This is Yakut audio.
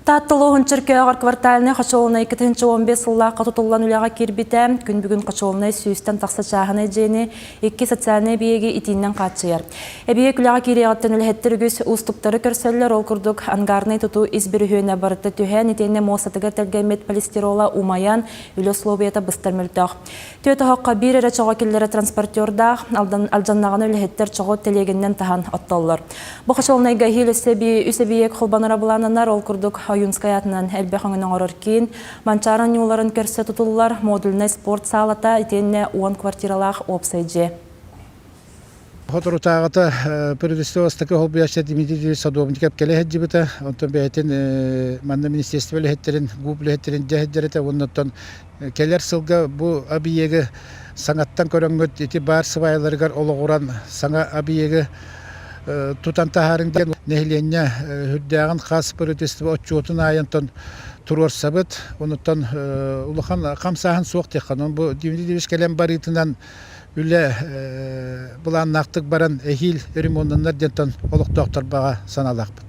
Таатта улууһун Чөркөөҕөр квартальнай хочуолунай 2015 сыллаахха тутуллан үлэҕэ киирбитэ. Күн бүгүн хочуолунай сүүстэн тахса чааһынай дьиэни, икки социальнай эбийиэги итиинэн хааччыйар. Эбийиэк үлэҕэ киириэҕиттэн үлэһиттэр үгүс уустуктары көрсөллөр. Ол курдук, ангарнай тутуу ис бүрүһүөнэ барыта түһэн, итиэннэ муостатыгар тэлгэммит полистирола умайан, үлэ условията быстар мөлтөх. Түөрт оһоххо биир эрэ чоҕо киллэрэ транспортердаах, алдьаннаҕына үлэһиттэр чоҕу тэлиэгинэн таһан оттоллор. Бу хочуолунайга эһиил өссө үс эбийиэк холбоноро былааннанар, ол курдук Ойуунскай аатынан элбэх өҥөнү оҥорор киин, Манчаары оонньууларын көрсө тутуллар модульнай спорт саалата итиэннэ 10 квартиралаах уопсай дьиэ. Соторутааҕыта правительство бастакы холбуйааччы Дмитрий Юрьевич Садовников кэлэ сылдьыбыта. Онтон бэйэтин манна министерство үлэһиттэрин, ГУП үлэһиттэрин дьэ сылдьар этэ. Уонна оттон кэлэр сылга бу объегы саҥаттан көрөҥҥүт ити баар сыбаайаларыгар олоҕуран саҥа объегы тутан таһаарыҥ диэн нэһилиэнньэ үрдээҕин хас правительство отчуотун аайы туруорсабыт. Онуттан улахан хамсааһын суох диэххэ. Онон бу Дмитрий Юрьевич кэлэн барыытынан үлэ былааннаахтык баран эһиил ремоннанар диэнтэн олохтоохтор баҕа санаалаахпыт.